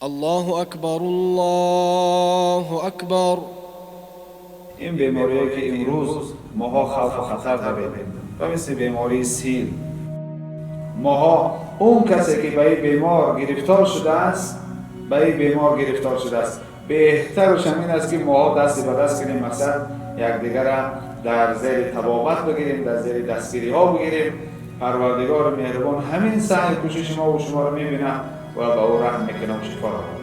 Аллоҳу акбар, Аллоҳу акбар. Ин бемориҳое ки имрӯз моҳо хавфу хатар дорем, ба мисли бемории сил, моҳо он касе ки ба ин бемор гирифтор шудааст, ба ин бемор гирифтор шудааст, беҳтараш ҳамин аст ки моҳо дасти ба даст кунем, мақсад якдигара дар зери табобат бигирем, дар зери дастгириҳо бигирем. Парвардигори меҳрубон ҳамин саъю кӯшиши мо ва шуморо мебинад ва ба ӯ раҳм мекунад ва шифо равон.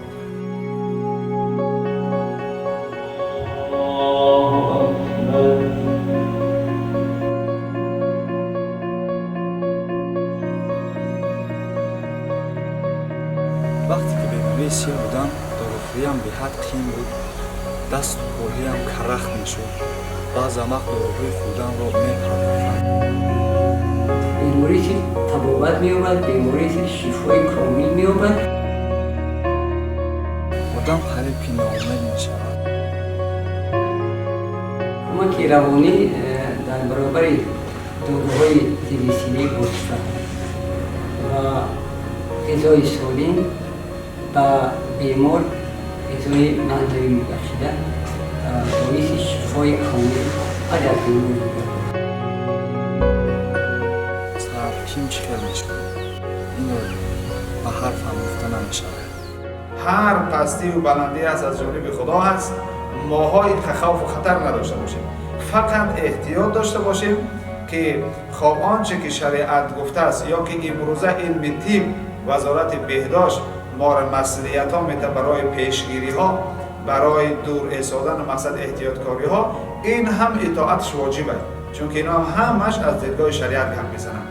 Вақте ки бемории сил будам, дорухӯриам беҳад қиин буд, дасту поҳиям карахт мешуд, баъзан вақт доруҳои хӯрданро мепардохтам. Бемории сил табобат меёбад, бемории сил шифои комил меёбад. Одам қариб ки ноумед мешавад. Кӯмаки равонӣ дар баробари доруҳои зидди силӣ босифат ва ғизои солим ба бемор ғизои маънавӣ мебахшида, боиси шифои комил ҳар як бемор мегардад. Сарким чӣ хел мешавад, инро ба ҳарфам гуфта намешавад. Ҳар пастию баландӣ аст, аз ҷониби Худо ҳаст. Моҳои тахавфу хатар надошта бошем, фақат эҳтиёт дошта бошем, ки хоб он че ки шариат гуфтааст ё ки имрӯза илми тиб, вазорати беҳдошт моро маслиҳатҳо мета барои пешгириҳо, барои дур эсодану мақсад эҳтиёткориҳо, ин ҳам итоатш воҷиб аст, чунки ино ҳамаш аз дидгоҳи шариат гап мезананд.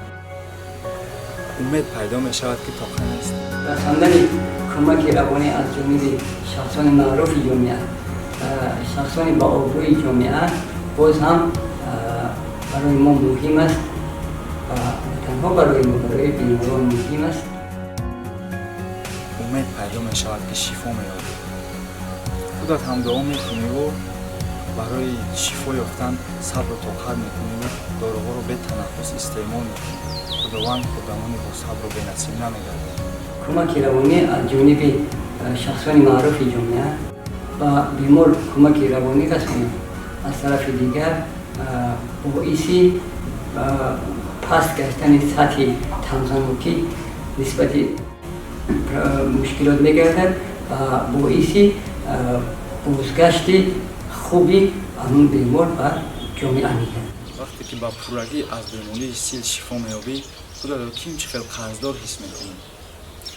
Умед пайдо мешавад, ки тоқа нест. Расондани кӯмаки равонӣ аз ҷониби шахсони маъруфи ҷомеа, шахсони ба обрӯи ҷомеа боз ҳам барои мо муҳим аст ва на танҳо барои мо, барои беморон муҳим аст. Умед пайдо мешавад, ки шифо меёбӣ. Худат ҳам дуо мекуниву барои шифо ёфтан сабру тоқат мекуниву доруҳоро бетанаффус истеъмол мекунӣ. Худованд одамони босабру бенасиб намегардад. Кӯмаки равонӣ аз ҷониби шахсони маъруфи ҷомеа ба бемор кӯмаки равонӣ расонад, аз тарафи дигар боиси паст гаштани сатҳи тамғанокӣ нисбати мушкилот мегардад ва боиси бозгашти хуби ҳамун бемор ба ҷомеа мегардад. Вақте ки ба пуррагӣ аз бемории сил шифо меёбӣ, худатро ким чӣ хел қарздор ҳис мекунӣ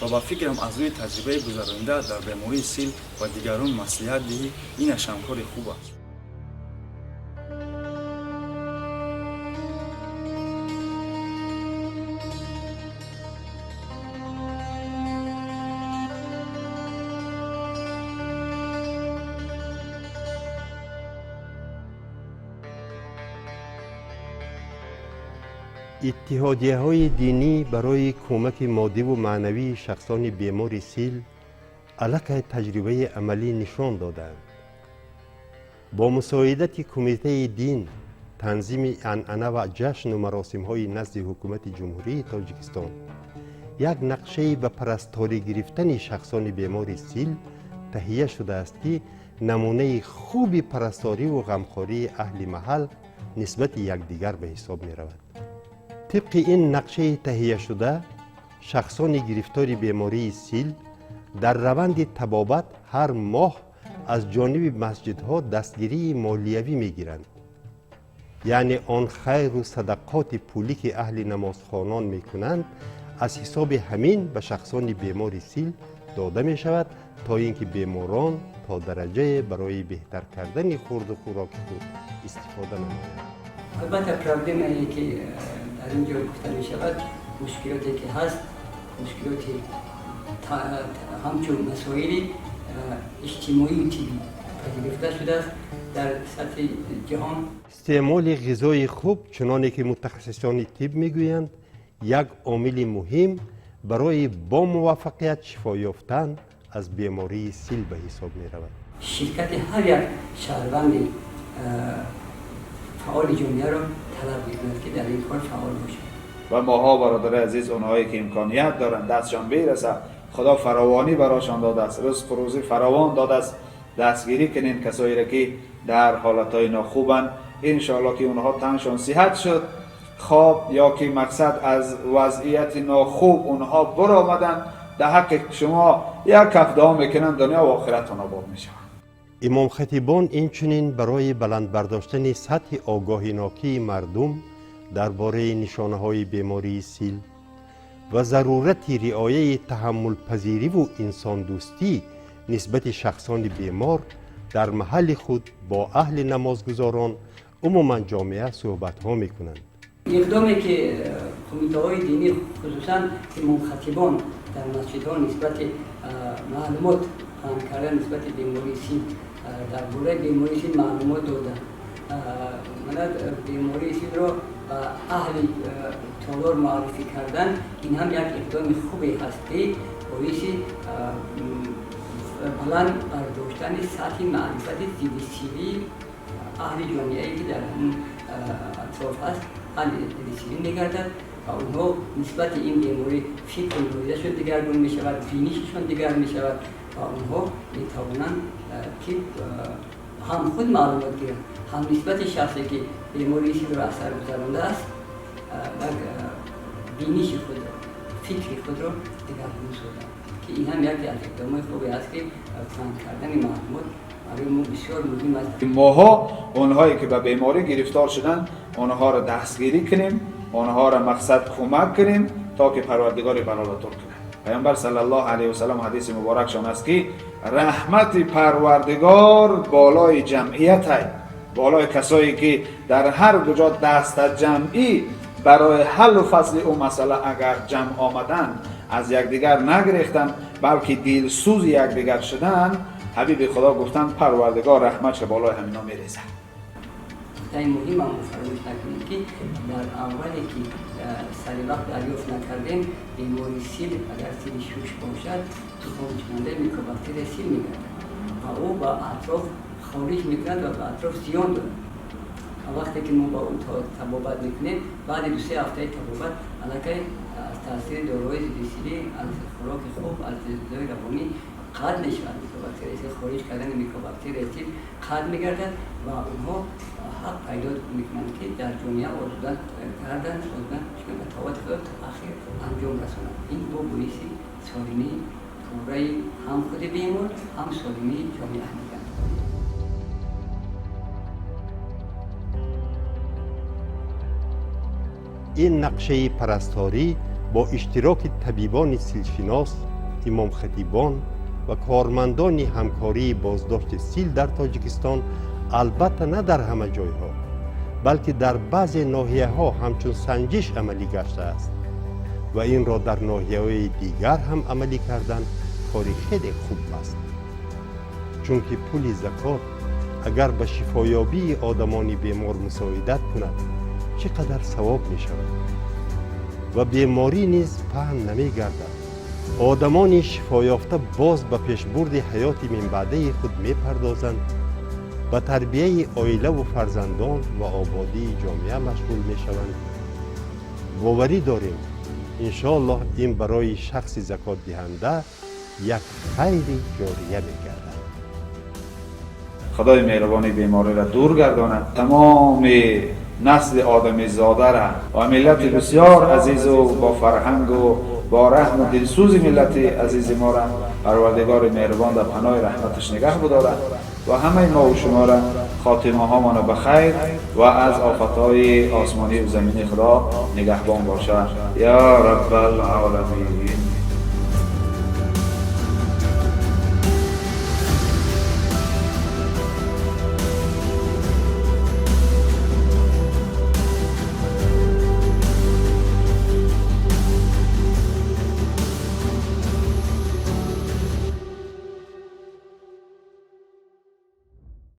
ва ба фикрам, аз рӯи таҷрибаи гузаронида дар бемории сил ба дигарон маслиҳат диҳӣ, инашам кори хуб аст. Иттиҳодияҳои динӣ барои кӯмаки моддиву маънавии шахсони бемори сил аллакай таҷрибаи амалӣ нишон додаанд. Бо мусоидати Кумитаи дин, танзими анъана ва ҷашну маросимҳои назди Ҳукумати Ҷумҳурии Тоҷикистон як нақшаи ба парасторӣ гирифтани шахсони бемори сил таҳия шудааст, ки намунаи хуби парасториву ғамхории аҳли маҳал нисбати якдигар ба ҳисоб меравад. Тибқи ин нақшаи таҳияшуда, шахсони гирифтори бемории сил дар раванди табобат ҳар моҳ аз ҷониби масҷидҳо дастгирии молиявӣ мегиранд, яъне он хайру садақоти пулӣ, ки аҳли намозхонон мекунанд, аз ҳисоби ҳамин ба шахсони бемори сил дода мешавад, то ин ки беморон то дараҷае барои беҳтар кардани хурду хӯроки худ истифода намоянд. Албатта, проблемае ки дар ин ҷо гуфта мешавад, мушкилоте ки ҳаст, мушкилоти ҳамчун масоили иҷтимоию тиббӣ пазируфта шудааст дар сатҳи ҷаҳон. Истеъмоли ғизои хуб, чуноне ки мутахассисони тиб мегӯянд, як омили муҳим барои бомуваффақият шифо ёфтан аз бемории сил ба ҳисоб меравад. Ширкати ҳар як шаҳрванди фаъоли ҷомеаро талаб мекунад, ки дар ин кор фаъол бошад. Ва моҳо, бародари азиз, онҳое ки имконият доранд, дастшон бираса. خدا فراوانی براشان داده است، رزق و روزی فراوان داده است. دستگیری کنین کسایی را که در حالتهای ناخوبن، انشاءالله که اونها تنشان صحت شد، خواب یا که مقصد از وضعیت ناخوب اونها برآمدن، در حق شما یک کف دعا میکنن، دنیا و آخرتان آباد میشود. امام خطیبان اینچنین برای بلند برداشتن سطح آگاهیناکی مردم درباره نشانه‌های بیماری سیل و ضرورت رعایت تحمل پذیری و انسان دوستی نسبت شخصان بیمار در محل خود با اهل نمازگزاران عموما جامعه صحبت ها میکنند. اقدامی که کمیته های دینی خصوصا امام خطیبان در مسجدها نسبت معلومات پهن کردن نسبت بیماری سیل، درباره بیماری سیل معلومات دادن، بیماری سیل را به اهل تالار معرفی کردن، این هم یک اقدام خوبی هست که باعث بلند برداشتن سطح معرفت ضد سیلی اهل جامعه که در اون اطراف هست اهل ضد سیلی میگردد و اونها نسبت این بیماری فکر و رویه‌شون دگرگون میشود، بینششون دیگر میشود و اونها میتوانند که هم خود معلومات گیرند، هم نسبت شخصی که بیماری سیل را اثر گذرانده است بینش خود را، فکر خود را دگرگون سازند که این هم یکی از اقدامات خوبی است که پهن کردن معلومات برای ما بسیار مهم است. ماها اونهایی که به بیماری گرفتار شدن آنها را دستگیری کنیم، آنها را مقصد کمک کنیم تا که پروردگار بلا را دور کنه. پیامبر صلی الله علیه و سلم حدیث مبارکشان است که رحمت پروردگار بالای جمعیت است، بالای کسایی که در هر کجا دست جمعی برای حل و فصل او مسئله اگر جمع آمدن، از یکدیگر نگریختن بلکه دلسوز یکدیگر شدن، حبیب خدا گفتن پروردگار رحمتش بالای همینا میریزد. نکته مهم هم فراموش نکنیم که در اولی که سری وقت دریافت نکردیم بیماری سیل اگر سیل شوش باشد تخم میکروباکتری سیل میگردد و او به اطراف خارج میکند و به اطراف زیان دارد. وقتی که ما با او تبابت میکنیم بعد 2-3 هفته تبابت الکی از تاثیر داروهای ضد سیلی، از خوراک خوب، از غذای روانی قطع میشود. میکروباکتری سیل خارج کردن میکروباکتری سیل قطع میگردد و اونها حق پیدا میکنند که در جامعه آزادن کردن سازدن و طاعت خود تا اخیر انجام رسانند. این با باعث سالمی پوره هم خود بیمار هم سالمی جامعه میگردد. این نقشه پرستاری با اشتراک طبیبان سیلشناس، امام خطیبان و کارمندان همکاری بازداشت سیل در تاجیکستان البته نه در همه جایها بلکه در بعض ناحیه ها همچون سنجش عملی گشته است و این را در ناحیه های دیگر هم عملی کردن کاری خیلی خوب است، چون که پول زکات اگر به شفایابی آدمان بیمار مساعدت کند چقدر ثواب می شود و بیماری نیز پهن نمی گردد. آدمان شفایافته باز به پیشبرد حیات منبعده خود می پردازند، به تربیه عائله و فرزندان و آبادی جامعه مشغول می شوند. باوری داریم انشاءالله این برای شخص زکات دهنده یک خیر جاریه می گردد. خدای مهربانی بیماری را دور گرداند، تمام نسل آدمی زاده را و ملت بسیار عزیز و با فرهنگ و با رحم و دلسوز ملت عزیز ما را پروردگار مهربان در پناه رحمتش نگه بدارد و همه ما و شما را خاتمه هامان به خیر و از آفتهای آسمانی و زمینی خدا نگهبان باشد. یا رب العالمین.